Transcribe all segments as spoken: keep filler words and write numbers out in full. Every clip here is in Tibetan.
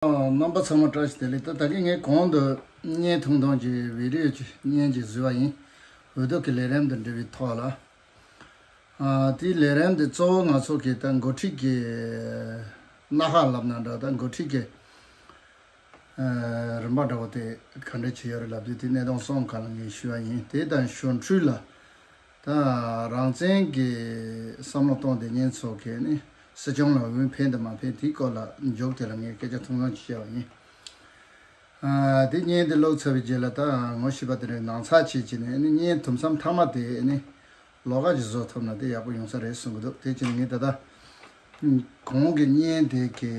རྣམ་པ་ཚང་མ་བཀྲ་ཤིས་བདེ་ལེགས། ད་ད་གིན་ངས་གོང་དུ་བརྙན་ཐུང་ཐུང་གི་བི་ཌི་ཡོ་གི་བརྙན་ཅིག་བཟོས་པ་ཡིན། འོས་བསྡུ་གི་ལས་རིམ་དང་འབྲེལ་བའི་ཐོག་ལ། ཨ། དེའི་ལས་རིམ་དེ་གཙོ་བོ་ང་ཚོ་གི་ད་འགོ་ཁྲིད་ཀྱི་སྣ་ཁ་ལབ་ན་འདྲ། ད་འགོ་ཁྲིད་ཀྱི་ཨ། རིམ་པ་འདྲ་བོ་དེ་ག་འདྲ་བྱས་ཡོད་རེད་ལབ་དུས། དེ་གནད་དོན་གསུམ་སྒང་ལ་ངས་ཞུས་པ་ཡིན། དེ་དང་གཞུང་འཕྲུལ་ལ། ད་རང་བཙན་གྱི་བསམ་བློ་གཏོང་བསྡད་མཁན་ཚོ་གིས་ནི་སྲིད་སྐྱོང་ལ་འོས་འཕེན་དང་མ་འཕེན་དེའི་སྐོར་ལ་མཇུག་དེ་ལ་ངས་སྐད་ཆ་ཐུང་ཐུང་ཅིག་བཤད་པ་ཡིན། ཨ། དེ་བརྙན་དེ་བླུགས་ཚར་བའི་རྗེས་ལ་ད་ངོ་ཤེས་པ་དེ་འདྲའི་ནང་ཚགས་བྱེད་ཀྱི་ནས་ནི་བརྙན་དུམ་མཚམས་མཐའ་མ་དེ་ནི་ལོགས་ཀ་ཅིག་བཟོ་ཐུབ་ན་དེ་ཡག་པོ་ཡོང་ས་རེད་གསུང་གི་འདུག་དེ་བྱས་ནས་ངས་ད་ལྟ་གོང་གི་བརྙན་དེ་གི་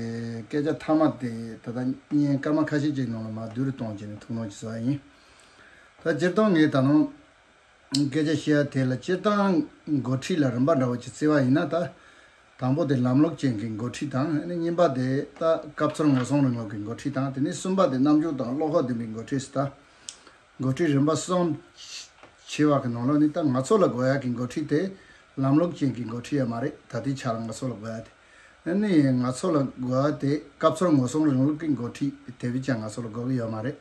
སྐད་ཆ་མཐའ་མ་དེ་ད་ལྟ་བརྙན་སྐར་མ་ཁ་ཤས་ཅིག་ནང་ལ་མར་བསྡུས་རུ་གཏོང་བྱས་ནས་ཐུང་ཐུང་ཅིག་བཟོ་བ་ཡིན། ད་སྤྱིར་བཏང་ངས་ད་ནང་སྐད་ཆ་བཤད་ཡ་དེ་ལ་སྤྱིར་བཏང་འགོ་ཁྲིད་ལ་རིམ་པ་འདྲ་བོ་ཅིག་བརྩི་བ་ཡིན་ན། ད་དང་པོ་དེ་ལམ་ལུགས་ཅན་གྱི་འགོ་ཁྲིད་དང་། ཨ་ནི་གཉིས་པ་དེ་ད་སྐབས་འཚོལ་ངོ་སྲུང་རིང་ལུགས་ཀྱི་འགོ་ཁྲིད་དང་། དེ་ནས་གསུམ་པ་དེ་རྣམ་འགྱུར་དང་བློ་ཁོག་ལྡན་པའི་འགོ་ཁྲིད་ཟེར། ད་འགོ་ཁྲིད་རིམ་པ་གསུམ་ཕྱེ་བ་གི་ནང་ལོགས་ནས་ད་ང་ཚོ་ལ་དགོས་ཡ་གི་འགོ་ཁྲིད་དེ་ལམ་ལུགས་ཅན་གྱི་འགོ་ཁྲིད་ཡོད་མ་རེད། ད་ལྟའི་ཆ་ལ་ང་ཚོ་ལ་དགོས་ཡ་དེ། ཨ་ནི་ང་ཚོ་ལ་དགོས་ཡ་དེ་སྐབས་འཚོལ་ངོ་སྲུང་རིང་ལུགས་ཀྱི་འགོ་ཁྲིད་དེ་བས་ཀྱང་ང་ཚོ་ལ་དགོས་ཀྱི་ཡོད་མ་རེད།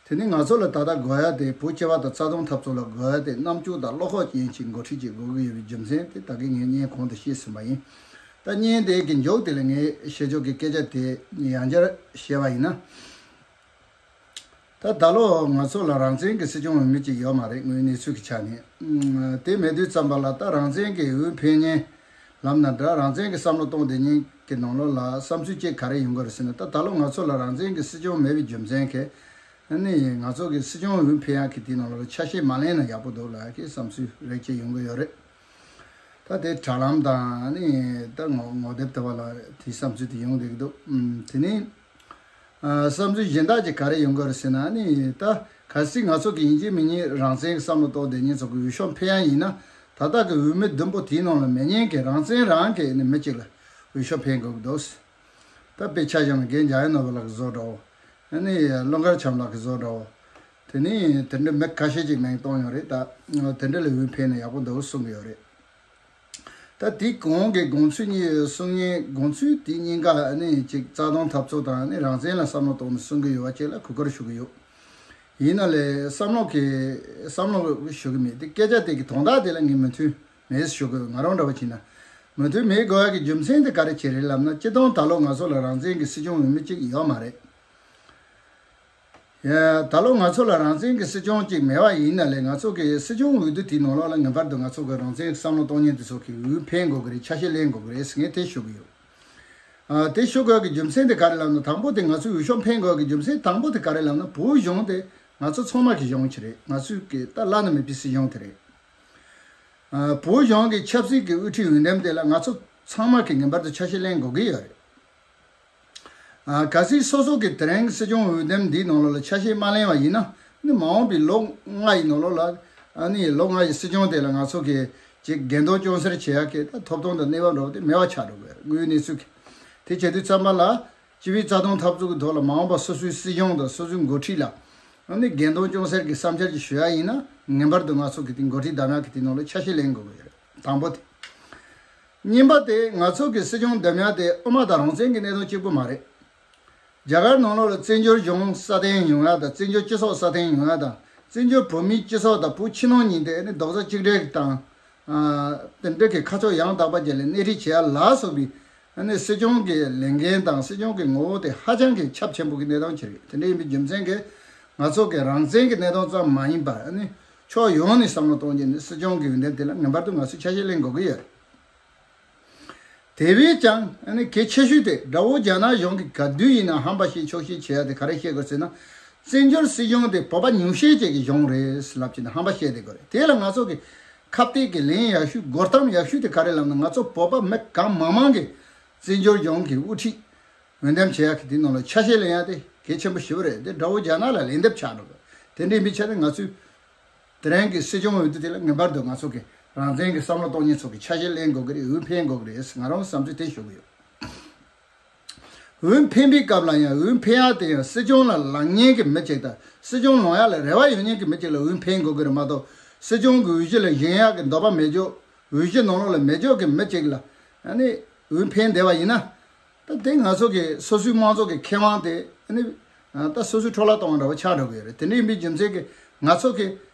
དེ་ནི་ང་ཚོ་ལ་ད་ལྟ་དགོས་ཡ་དེ་བོད་སྐྱོབ་པ་དང་རྩ་དོན་འཐབ་རྩོད་ལ་དགོས་ཡ་དེ་རྣམ་དཔྱོད་དང་བློ་ཁོག་ཅན་གྱི་འགོ་ཁྲིད་ཅིག་དགོས་ཀྱི་ཡོད་པའི་རྒྱུ་མཚན་དེ་ད་གིན་ངས་བརྙན་གོང་དུ་བཤད་ཟིན་པ་ཡིན། ད་བརྙན་དེ་གི་མཇུག་དེ་ལ་ངས་བཤད་ཕྱོགས་ཀྱི་སྐད་ཆ་དེ་ཡང་བསྐྱར་བཤད་པ་ཡིན་ན། ད་ད་ལོ་ང་ཚོ་ལ་རང་བཙན་གྱི་སྲིད་སྐྱོང་འོས་མི་ཅིག་ཡོད་མ་རེད། དངོས་གནས་ཚུལ་གྱི་ཆ་ནས། ཨུམ། དེ་མེད་དུས་ཙམ་པ་ལ་ད་རང་བཙན་གྱི་འོས་འཕེན་མཁན་ལབ་ན་འདྲ། རང་བཙན་གྱི་བསམ་བློ་གཏོང་བསྡད་མཁན་གྱི་ནང་ལོགས་ལ་བསམ་ཚུལ་གཅིག་ག་རེ་ཡོང་གི་རེད་ཟེར་ན། ད་ད་ལོ་ང་ཚོ་ལ་རང་བཙན་གྱི་སྲིད་སྐྱོང་མེད་པའི་རྒྱུ་མཚན་གྱིས། ཨ་ནི་ང་ཚོ་གི་སྲིད་སྐྱོང་འོས་འཕེན་ཡག་གི་དེའི་ནང་ལོགས་ལ་ཆ་ཤས་མ་ལེན་ན་ཡག་པོ་འདུག་ལབ་ཀྱི་བསམ་ཚུལ་རེ་ཅིག་ཡོང་གི་ཡོད་རེད། ད་དེ་དྲ་ལམ་དང་ཨ་ནི་ད་ངོ་ངོ་དེབ་དེ་བ་ལ་དེའི་བསམ་ཚུལ་དེ་ཡོང་བསྡད་ཀྱི་འདུག་ཨུམ། དེ་ནི། ཨ། བསམ་ཚུལ་གཞན་དག་ཅིག་ག་རེ་ཡོང་གི་རེད་ཟེར་ན། ཨ་ནི་ད་གལ་སྲིད་ང་ཚོ་གི་ཡིན་གཅིག་མིན་གཉིས་རང་བཙན་གྱི་བསམ་བློ་གཏོང་བསྡད་མཁན་ཚོ་གི་འོས་ཤོག་འཕེན་ཡ་ཡིན་ན། ད་ལྟ་གི་འོས་མི་བདུན་པོ་དེའི་ནང་ལ་མེད་མཁན་གྱི་རང་བཙན་རང་གི་ནི་མི་གཅིག་ལ་འོས་ཤོག་འཕེན་དགོས་ཀྱི་འདུག་ད་དཔེ་ཆ་བཞག་ན་རྒན་འཇམ་དབྱངས་ནོར་བུ་ལགས་ཀྱི་བཟོ་འདྲ་བོ། ཨ་ནི་ཀླུ་མཁར་བྱམས་ལགས་ཀྱི་བཟོ་འདྲ་བོ། དེ་ནི་དེ་འདྲ་མི་ཁ་ཤས་ཅིག་མིང་བཏོན་ཡོད་རེད། ད་དེ་འདྲ་ལ་འོས་འཕེན་ན་ཡག་པོ་འདུག་གསུང་གི་ཡོད་རེད། ད་དེ་གོང་གི་དགོངས་ཚུལ་གཉིས་གསུང་མཁན། དགོངས་ཚུལ་དེ་གཉིས་ཀ་ནི་ཅིག་རྩ་དོན་འཐབ་རྩོད་དང་ནི་རང་བཙན་ལ་བསམ་བློ་གཏོང་ནས་གསུང་གི་ཡོད་པ་ཅིག་ལ་གུས་བཀུར་ཞུ་གི་ཡོད། ཡིན་ན་ལས་བསམ་བློ་གི་བསམ་བློ་ཞུ་གི་མེད། དེ་སྐད་ཆ་དེ་གི་དོན་དག་དེ་ལ་ངས་མོས་མཐུན་མེད་ཞུ་གི་ཡོད། ང་རང་འདྲ་བ་བྱས་ན་མོས་མཐུན་མེད་དགོས་ཡ་གི་རྒྱུ་མཚན་དེ་ག་རེ་བྱས་རེད་ལབ་ན། སྤྱིར་བཏང་ད་ལོ་ང་ཚོ་ལ་རང་བཙན་གི་སྲིད་སྐྱོང་འོས་མི་གཅིག་ཡོད་མ་རེད། ཡ། ད་ལོ་ང་ཚོ་ལ་རང་བཙན་གྱི་སྲིད་སྐྱོང་གཅིག་མེད་པ་ཡིན་ན་ལས། ང་ཚོ་གི་སྲིད་སྐྱོང་འོས་བསྡུ་དེའི་ནང་ལོགས་ལ་ངེས་པར་དུ་ང་ཚོ་གི་རང་བཙན་བསམ་བློ་གཏོང་མཁན་དེ་ཚོ་གི་འོས་འཕེན་དགོས་ཀྱི་རེད། ཆ་ཤས་ལེན་དགོས་ཀྱི་རེད་ཟེར་ངས་དེ་ཞུ་གི་ཡོད། ཨ། དེ་ཞུ་དགོས་ཀྱི་རྒྱུ་མཚན་དེ་ག་རེ་ལབ་ན། དང་པོ་དེ་ང་ཚོས་འོས་ཤོག་འཕེན་དགོས་ཀྱི་རྒྱུ་མཚན་དང་པོ་དེ་ག་རེ་ལབ་ན། བོད་གཞུང་དེ་ང་ཚོ་ཚང་མ་གི་གཞུང་ཅིག་རེད། ང་ཚོས་གི་ད་བླ་ན་མེད་པའི་སྲིད་གཞུང་དེ་རེད། ཨ། བོད་གཞུང་གི་ཆབ་སྲིད་ཀྱི་དབུ་ཁྲིད་འོས་འདེམས་དེ་ལ་ང་ཚོ་ཚང་མ་གི་ངེས་པར་དུ་ཆ་ཤས་ལེན་དགོས་ཀྱི་ཡོད་རེད། ཨ། གལ་སྲིད་སོ་སོ་གི་དེ་རིང་གི་སྲིད་སྐྱོང་འོས་འདེམས་འདིའི་ནང་ལོགས་ལ་ཆ་ཤས་མ་ལེན་པ་ཡིན་ན། ནི་མ་འོངས་པའི་ལོ་ལྔ་ཡི་ནང་ལོགས་ལ། ཨ་ནི་ལོ་ལྔ་ཡི་སྲིད་སྐྱོང་དེ་ལ་ང་ཚོ་གི་ཅིག་འགལ་ཟླ་སྐྱོན་སེལ་བྱེད་ཡག་གི་ད་ཐོབ་ཐང་དང་གནས་བབ་འདྲ་བོ་དེ་མེད་པ་ཆགས་འགྲོ་གི་རེད། དངོས་ཡོད་གནས་ཚུལ་གི་དེ་བྱེད་དུས་ཙམ་པ་ལ། སྤྱི་པའི་རྩ་དོན་འཐབ་རྩོད་ཀྱི་ཐོག་ལ་མ་འོངས་པ་སོ་སོའི་སྲིད་གཞུང་དང་སོ་སོའི་འགོ་ཁྲིད་ལ་ཨ་ནི་འགལ་ཟླ་སྐྱོན་སེལ་གྱི་བསམ་འཆར་ཅིག་ཞུ་ཡ་ཡིན་ན། ངེས་པར་དུ་ང་ཚོ་གི་དེ་འགོ་ཁྲིད་འདེམས་ཡག་གི་དེ་ནང་ལ་ཆ་ཤས་ལེན་དགོས་ཀྱི་ཡོད་རེད། དང་པོ་དེ། གཉིས་པ་དེ་ང་ཚོ་གི་སྲིད་སྐྱོང་འདེམས་ཡག་དེ་དབུ་མ་དང་རང་བཙན་གྱི་གནད་དོན་གཅིག་པུ་མ་རེད། རྒྱ་གར་ནང་ལོགས་ལ་བཙན་བྱོལ་གཞུང་སྲ་བརྟན་ཡོང་ཡག་དང་། བཙན་བྱོལ་སྤྱི་ཚོགས་སྲ་བརྟན་ཡོང་ཡག་དང་། བཙན་བྱོལ་བོད་མིའི་སྤྱི་ཚོགས་དང་བོད་ཕྱི་ནང་གཉིས་དེ་ནི་རྡོག་རྩ་གཅིག་སྒྲིལ་དང་། ཨ། དེ་འདྲ་གི་ཁ་ཕྱོགས་ཡང་དག་པ་བརྒྱབ་ནས་སྣེ་ཁྲིད་བྱེད་ཡག་ལ་སོགས་པའི་ཨ་ནི་སྲིད་སྐྱོང་གི་ལས་འགན་དང་སྲིད་སྐྱོང་གི་ངོ་བོ་དེ་ཧ་ཅང་གི་ཁྱབ་ཆེན་པོ་གི་གནས་སྟངས་ཅིག་རེད། དེ་འདྲ་ཡིན་པའི་རྒྱུ་མཚན་གྱིས་ང་ཚོ་གི་རང་བཙན་གྱི་གནད་དོན་ཙམ་མ་ཡིན་པར། ཨ་ནི་ཕྱོགས་ཡོངས་ནས་བསམ་བློ་གཏོང་རྒྱུ་ནི་སྲིད་སྐྱོང་གི་འོས་འདེམས་དེ་ལ་ངེས་པར་དུ་ང་ཚོས་ཆ་ཤས་ལེན་དགོས་ཀྱི་ཡོད། དེ་བས་ཀྱང་ཨ་ནི་གལ་ཆེ་ཤོས་དེ་དགྲ་བོ་རྒྱ་ནག་གཞུང་གིས་ག་དུས་ཡིན་ན་ཧམ་པ་བཤད་ཕྱོགས་བཤད་བྱེད་ཡག་དེ་ག་རེ་བཤད་དགོས་ཟེར་ན། བཙན་བྱོལ་སྲིད་གཞུང་དེ་བོད་པ་ཉུང་ཤས་ཅིག་གི་གཞུང་རེད་ལབ་བྱས་ནས་ཧམ་པ་བཤད་བསྡད་དགོས་རེད། དེ་ལ་ང་ཚོ་གི་ཁ་གཏད་ཀྱི་ལན་ཡག་ཤོས། གོ་གཏམ་ཡག་ཤོས་དེ་ག་རེ་ལབ་ན། ང་ཚོ་བོད་པ་མི་གང་མང་མང་གིས་བཙན་བྱོལ་གཞུང་གི་དབུ་ཁྲིད་འོས་འདེམས་བྱེད་ཡག་གི་དེ་ནང་ལ་ཆ་ཤས་ལེན་ཡག་དེ་གལ་ཆེན་པོ་ཞེ་པོ་རེད། དེ་དགྲ་བོ་རྒྱ་ནག་ལ་ལན་འདེབས་ཆགས་འགྲོ་གི། དེ་འདྲ་ཡིན་པའི་ཆ་ནས་ང་ཚོས་དེ་རིང་གི་སྲིད་སྐྱོང་འོས་བསྡུ་དེ་ལ་ངེས་པར་དུ་ང་ཚོ་གི་རང་བཙན་གྱི་བསམ་བློ་གཏོང་མཁན་ཚོ་གི་ཆ་ཤས་ལེན་དགོས་ཀྱི་རེད། འོས་འཕེན་དགོས་ཀྱི་རེད། ང་རང་བསམ་ཚུལ་དེ་ཞུ་གི་ཡོད། འོས་འཕེན་པའི་སྐབས་ལ་ཡང་འོས་འཕེན་ཡག་དེ་ཡང་སྲིད་སྐྱོང་ལ་ལངས་མཁན་གྱི་མི་གཅིག་དང་སྲིད་སྐྱོང་ལངས་ཡག་ལ་རེ་བ་ཡོད་མཁན་གྱི་མི་གཅིག་ལ་འོས་འཕེན་དགོས་ཀྱི་རེད་མ་གཏོགས། སྲིད་སྐྱོང་གི་འོས་གཞི་ལ་བཞེངས་ཡག་གི་འདོད་པ་མེད་ཅོག་འོས་གཞི་ནང་ལོགས་ལ་མེད་ཅོག་གི་མི་གཅིག་ལ་ཨ་ནི་འོས་འཕེན་བསྡད་པ་ཡིན་ན། ད་དེ་ང་ཚོ་གི་སོ་སོའི་དམངས་གཙོ་གི་ཁེ་དབང་དེ་ཨ་ནི་ད་སོ་སོའི་འཕྲོ་བརླག་གཏོང་བ་འདྲ་བོ་ཆགས་འགྲོ་གི་ཡོད་རེད། དེ་འདྲ་ཡིན་པའི་རྒྱུ་མཚན་གྱིས་ང་ཚོ་གི་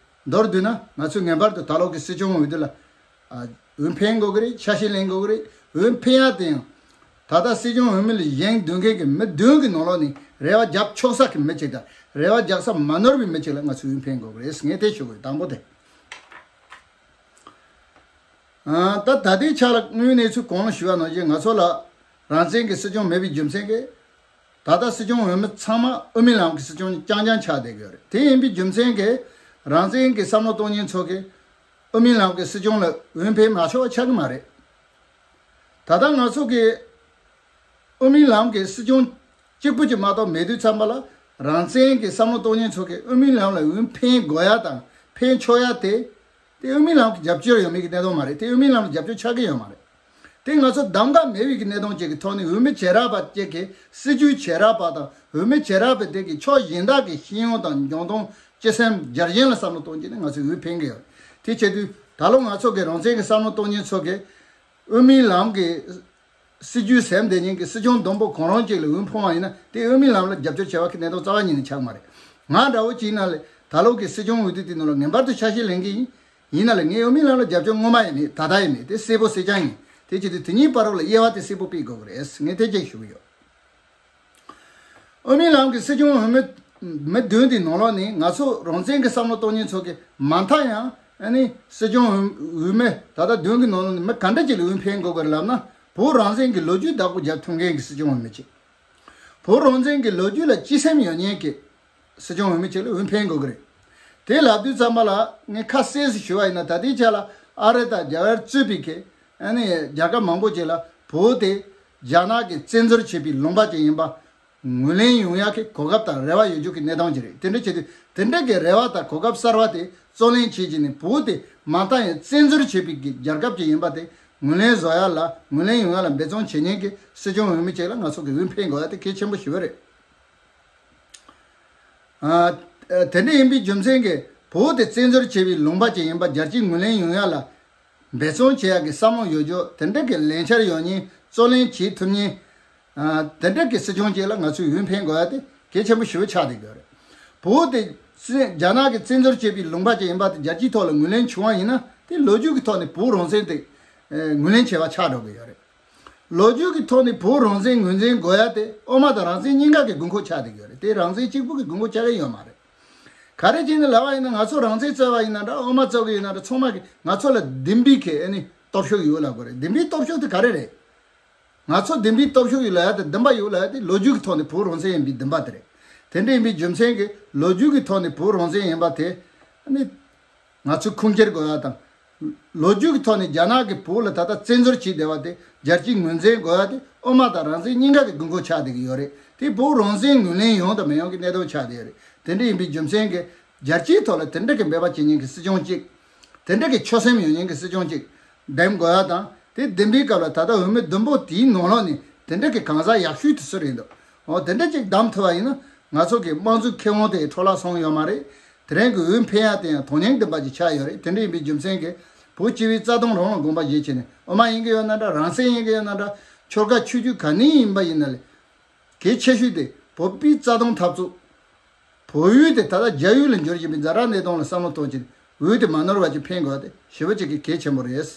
མདོར་བསྡུས་ན་ང་ཚོས་ངེས་པར་དུ་ད་ལོ་གི་སྲིད་སྐྱོང་འོས་བསྡུ་ལ་འོས་འཕེན་དགོས་ཀྱི་རེད། ཆ་ཤས་ལེན་དགོས་ཀྱི་རེད། འོས་འཕེན་ཡ་དེ་ཡང་ད་ལྟ་སྲིད་སྐྱོང་འོས་མི་ལ་བཞེངས་སྡོད་མཁན་གྱི་མི་བདུན་གྱི་ནང་ལོགས་ནས་རེ་བ་རྒྱབ་ཆོག་ས་གི་མི་གཅིག་དང་རེ་བ་རྒྱག་ས་མ་ནོར་བའི་མི་གཅིག་ལ་ང་ཚོས་འོས་འཕེན་དགོས་ཀྱི་རེད། ངས་དེ་ཞུ་དགོས། དང་པོ་དེ། ད་ད་ལྟའི་ཆ་ལ་དངོས་ཡོད་གནས་ཚུལ་གོང་ལ་ཞུས་པ་ནང་བཞིན་ང་ཚོ་ལ་རང་བཙན་གྱི་སྲིད་སྐྱོང་མེད་པའི་རྒྱུ་མཚན་གྱིས་ད་ལྟ་སྲིད་སྐྱོང་འོས་མི་ཚང་མ་དབུ་མའི་ལམ་གྱི་སྲིད་སྐྱོང་རྐྱང་རྐྱང་ཆགས་བསྡད་ཀྱི་ཡོད་རེད། དེ་ཡིན་པའི་རྒྱུ་མཚན་གྱིས་རང་བཙན་གྱི་བསམ་བློ་གཏོང་མཁན་ཚོ་གིས་དབུ་མའི་ལམ་གྱི་སྲིད་སྐྱོང་ལ་འོས་འཕེན་མ་ཆོག་པ་ཆགས་ཀྱི་མ་རེད། ད་ལྟ་ང་ཚོ་གི་དབུ་མའི་ལམ་གྱི་སྲིད་སྐྱོང་གཅིག་པུ་ཅིག་མ་གཏོགས་མེད་དུས་ཙམ་པ་ལ་རང་བཙན་གྱི་བསམ་བློ་གཏོང་མཁན་ཚོ་གིས་དབུ་མའི་ལམ་ལ་འོས་འཕེན་དགོས་ཡ་དང་འཕེན་ཆོག་ཡ་དེ་དེ་དབུ་མའི་ལམ་གྱི་རྒྱབ་སྐྱོར་ཡོད་མེད་ཀྱི་གནད་དོན་མ་རེད། དེ་དབུ་མའི་ལམ་ལ་རྒྱབ་སྐྱོར་ཆགས་ཀྱི་ཡོད་མ་རེད། དེ་ང་ཚོ་གདམ་ག་མེད་པའི་གི་གནད་དོན་ཅིག་གི་ཐོག་ནས་འོས་མི་བྱེ་བྲག་པ་ཅིག་གི་སྲིད་ཇུས་བྱེ་བྲག་པ་དང་འོས་མི་བྱེ་བྲག་པའི་དེ་གི་ཕྱོགས་གཞན་དག་གི་ཤེས་ཡོན་དང་འཇོན་ཐང་སྤྱི་སེམས་རྒྱལ་ཞེན་ལ་བསམ་བློ་གཏོང་རྒྱུ་ནི་ང་ཚོས་འོས་འཕེན་གྱི་ཡོད། དེ་བྱེད་དུས་ད་ལོ་ང་ཚོ་གི་རང་བཙན་གྱི་བསམ་བློ་གཏོང་མཁན་ཚོ་གིས་དབུ་མའི་ལམ་གྱི་སྲིད་ཇུས་ཟིན་བསྡད་མཁན་གྱི་སྲིད་སྐྱོང་བདུན་པོ་གང་རུང་གཅིག་ལ་འོས་འཕངས་པ་ཡིན་ན་དེ་དབུ་མའི་ལམ་ལ་རྒྱབ་སྐྱོར་བྱེད་པ་གི་གནད་དོན་རྩ་བ་ཉིད་ནས་ཆགས་མ་རེད། ང་འདྲ་བོ་གཅིག་ཡིན་ན་ལས་ད་ལོ་གི་སྲིད་སྐྱོང་འོས་བསྡུ་དེ་ནང་ལ་ངེས་པར་དུ་ཆ་ཤས་ལེན་གྱི་ཡིན། ཡིན་ན་ལས་ངས་དབུ་མའི་ལམ་ལ་རྒྱབ་སྐྱོར་སྔོན་མ་ཡང་མེད། ད་ལྟ་ཡང་མེད། དེ་གསལ་པོ་གསལ་རྐྱང་ཡིན། དེ་བྱེད་དུས་དེ་གཉིས་བར་རོགས་ལ་དབྱེ་བ་དེ་གསལ་པོ་སྤེལ་དགོས་ཀྱི་རེད། ངས་དེ་གཅིག་ཞུ་གི་ཡོད། དབུ་མའི་ལམ་གྱི་སྲིད་སྐྱོང་འོས་མི་མི་བདུན་དེའི་ནང་ལོགས་ནས་ང་ཚོ་རང་བཙན་གྱི་བསམ་བློ་གཏོང་མཁན་ཚོ་གི་མ་མཐའ་ཡང་ཨ་ནི་སྲིད་སྐྱོང་འོས་མི་ད་ལྟ་བདུན་གྱི་ནང་ལོགས་ནས་མི་ག་འདྲ་ཅིག་ལ་འོས་འཕེན་དགོས་ཀྱི་རེད་ལབ་ན། བོད་རང་བཙན་གྱི་ལོ་རྒྱུས་བདག་པོ་རྒྱབ་ཐུབ་མཁན་གྱི་སྲིད་སྐྱོང་འོས་མི་ཅིག་བོད་རང་བཙན་གྱི་ལོ་རྒྱུས་ལ་སྤྱི་སེམས་ཡོད་མཁན་གྱི་སྲིད་སྐྱོང་འོས་མི་ཅིག་ལ་འོས་འཕེན་དགོས་ཀྱི་རེད། དེ་ལབ་དུས་ཙམ་པ་ལ་ངས་ཁ་གསལ་ཞིག་ཞུ་བ་ཡིན་ན། ད་ལྟའི་ཆ་ལ་ཨ་རི་དང་རྒྱ་གར་གཙོས་པའི་གི་ཨ་ནི་རྒྱལ་ཁབ་མང་པོ་ཅིག་ལ་བོད་དེ་རྒྱ་ནག་གིས་བཙན་འཛུལ་བྱས་པའི་ལུང་པ་ཅིག་ཡིན་པ་ངོས་ལེན་ཡོང་ཡག་གི་གོ་སྐབས་དང་རེ་བ་ཡོད་རྒྱུ་གི་གནས་སྟངས་ཅིག་རེད། དེ་འདྲ་བྱེད་དུས་དེ་འདྲ་གི་རེ་བ་དང་གོ་སྐབས་གསར་བ་དེ་བརྩོན་ལེན་བྱེད་ཀྱི་ནི་བོད་དེ་མ་མཐའ་ཡང་བཙན་འཛུལ་བྱས་པའི་གི་རྒྱལ་ཁབ་ཅིག་ཡིན་པ་དེ་ངོས་ལེན་བཟོ་ཡ་ལ་ངོས་ལེན་ཡོང་ཡ་ལ་འབད་བརྩོན་བྱེད་མཁན་གྱི་སྲིད་སྐྱོང་འོས་མི་ཅིག་ལ་ང་ཚོ་གི་འོས་འཕེན་དགོས་ཡ་དེ་གལ་ཆེན་པོ་ཞེ་པོ་རེད། ཨ། དེ་འདྲ་ཡིན་པའི་རྒྱུ་མཚན་གྱིས་བོད་དེ་བཙན་འཛུལ་བྱས་པའི་ལུང་པ་ཅིག་ཡིན་པ་རྒྱལ་སྤྱིའི་ངོས་ལེན་ཡོང་ཡ་ལ་འབད་བརྩོན་བྱེད་ཡ་གི་བསམ་བློ་ཡོད་རྒྱུ། དེ་འདྲ་གི་ལས་འཆར་ཡོད་མཁན། བརྩོན་ལེན་བྱེད་ཐུབ་མཁན། ཨ། དེ་འདྲ་གི་སྲིད་སྐྱོང་ཅིག་ལ་ང་ཚོས་འོས་འཕེན་དགོས་ཡ་དེ་གལ་ཆེན་པོ་ཞེ་པོ་ཆགས་བསྡད་ཀྱི་ཡོད་རེད། བོད་དེ་བཙན་རྒྱ་ནག་གིས་བཙན་འཛུལ་བྱས་པའི་ལུང་པ་ཅིག་ཡིན་པ་དེ་རྒྱལ་སྤྱིའི་ཐོག་ལ་ངོས་ལེན་བྱུང་བ་ཡིན་ན་དེ་ལོ་རྒྱུས་ཀྱི་ཐོག་ནས་བོད་རང་བཙན་དེ་ཨ་ངོས་ལེན་བྱས་པ་ཆགས་འགྲོ་གི་ཡོད་རེད། ལོ་རྒྱུས་ཀྱི་ཐོག་ནས་བོད་རང་བཙན་ངོས་འཛིན་དགོས་ཡ་དེ་དབུ་མ་དང་རང་བཙན་གཉིས་ཀ་གི་དགོས་མཁོ་ཆགས་བསྡད་ཀྱི་ཡོད་རེད། དེ་རང་བཙན་གཅིག་པུ་གི་དགོས་མཁོ་ཆགས་ཀྱི་ཡོད་མ་རེད། ག་རེ་བྱས་ནས་ལབ་པ་ཡིན་ན་ང་ཚོ་རང་བཙན་རྩོད་པ་ཡིན་ན་འདྲ། དབུ་མ་རྩོད་ཀྱི་ཡིན་ན་འདྲ། ཚང་མ་གི་ང་ཚོ་ལ་བདེན་པའི་གི་ཨ་ནི་སྟོབས་ཤུགས་ཡོད་ལབ་དགོས་རེད། བདེན་པའི་སྟོབས་ཤུགས་དེ་ག་རེ་རེད། ང་ཚོ་བདེན་པའི་སྟོབས་ཤུགས་ཡོད་ལབ་ཡ་དེ། བདེན་པ་ཡོད་ལབ་ཡ་དེ་ལོ་རྒྱུས་ཀྱི་ཐོག་ནས་བོད་རང་བཙན་ཡིན་པའི་བདེན་པ་དེ་རེད། དེ་འདྲ་ཡིན་པའི་རྒྱུ་མཚན་གྱིས་ལོ་རྒྱུས་ཀྱི་ཐོག་ནས་བོད་རང་བཙན་ཡིན་པ་དེ་ཨ་ནི་ང་ཚོས་ཁུངས་སྐྱེལ་དགོས་ཡ་དང་། ལོ་རྒྱུས་ཀྱི་ཐོག་ནས་རྒྱ་ནག་གིས་བོད་ལ་ད་ལྟ་བཙན་འཛུལ་བྱས་བསྡད་པ་དེ་རྒྱལ་སྤྱིའི་ངོས་འཛིན་དགོས་ཡ་དེ་དབུ་མ་དང་རང་བཙན་གཉིས་ཀ་གི་དགོས་མཁོ་ཆགས་བསྡད་ཀྱི་ཡོད་རེད། དེ་བོད་རང་བཙན་ངོས་ལེན་ཡོང་དང་མི་ཡོང་གི་གནད་དོན་ཆགས་བསྡད་ཡོད་རེད། དེ་འདྲ་ཡིན་པའི་རྒྱུ་མཚན་གྱིས་རྒྱལ་སྤྱིའི་ཐོག་ལ་དེ་འདྲ་གི་འབད་པ་བྱེད་མཁན་གྱི་སྲིད་སྐྱོང་གཅིག་དེ་འདྲ་གི་ཆོད་སེམས་ཡོད་མཁན་གྱི་སྲིད་སྐྱོང་གཅིག་འདེམས་དགོས་ཡ་དང་། དེ་འདེམས་པའི་སྐབས་ལ་ད་ལྟ་འོས་མི་བདུན་པོ་དེའི་ནང་ལོགས་ནས་དེ་འདྲ་གི་གང་ཟག་ཡག་ཤོས་དེ་སུ་རེད་འདུག་འོ་དེ་འདྲ་ཅིག་བདམས་ཐུབ་པ་ཡིན་ན་ང་ཚོ་གི་དམངས་གཙོའི་ཁེ་དབང་དེ་འཕྲོ་བརླག་སོང་ཡོད་མ་རེད། དེ་རིང་གི་འོས་འཕེན་ཡ་དེ་ཡང་དོན་སྙིང་ལྡན་པ་ཅིག་ཆགས་ཡོད་རེད། དེ་འདྲ་ཡིན་པའི་རྒྱུ་མཚན་གྱིས་བོད་སྤྱི་པའི་རྩ་དོན་རང་ལ་དགོངས་པ་བཞེས་བྱས་ནས། དབུ་མ་ཡིན་གྱི་ཡོད་ན་འདྲ། རང་བཙན་ཡིན་གྱི་ཡོད་ན་འདྲ། ཆོལ་ཁ་ཆོས་བརྒྱུད་ག་ནས་ཡིན་པ་ཡིན་ན་ལས། གལ་ཆེ་ཤོས་དེ་བོད་པའི་རྩ་དོན་འཐབ་རྩོད། བོད་ཡུལ་དེ་ད་ལྟ་རྒྱ་ཡུལ་ལ་འགྱུར་བཞིན་པའི་ཛ་དྲག་གནས་སྟངས་ལ་བསམ་བློ་གཏོང་ཕྱིར་འོས་དེ་མ་ནོར་བ་ཅིག་འཕེན་དགོས་པ་དེ་ཞེ་པོ་ཅིག་གི་གལ་ཆེན་པོ་རེད།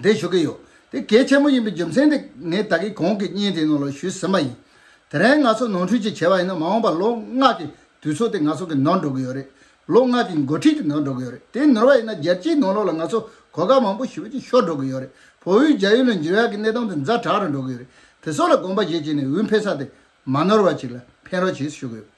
དེ་ཞུ་གི་ཡོད། དེ་གལ་ཆེན་པོ་ཡིན་པའི་རྒྱུ་མཚན་དེ་ངས་ད་གིན་གོང་གི་བརྙན་དེའི་ནང་ལ་ཞུས་ཟིན་པ་ཡིན། དེ་རིང་ང་ཚོ་ནོར་འཁྲུལ་ཅིག་བྱས་པ་ཡིན་ན་མ་འོངས་པར་ལོ་ལྔ་གི་དུས་ཚོད་དེ་ང་ཚོ་གི་ནོར་འགྲོ་གི་ཡོད་རེད། ལོ་ལྔ་གི་འགོ་ཁྲིད་དེ་ནོར་འགྲོ་གི་ཡོད་རེད། དེ་ནོར་བ་ཡིན་ན་རྒྱལ་སྤྱིའི་ནང་ལོགས་ལ་ང་ཚོ་གོ་སྐབས་མང་པོ་ཞེ་པོ་ཅིག་ཤོར་འགྲོ་གི་ཡོད་རེད། བོད་ཡུལ་རྒྱ་ཡུལ་ལ་འགྱུར་ཡག་གི་གནས་སྟངས་དེ་ཛ་དྲག་རུ་འགྲོ་གི་ཡོད་རེད། དེ་ཚོ་ལ་དགོངས་པ་བཞེས་བྱས་ནས་འོས་འཕེན་ས་དེ་མ་ནོར་བ་ཅིག་ལ་འཕེན་རོགས་བྱེད་ཞུ་གི་ཡོད།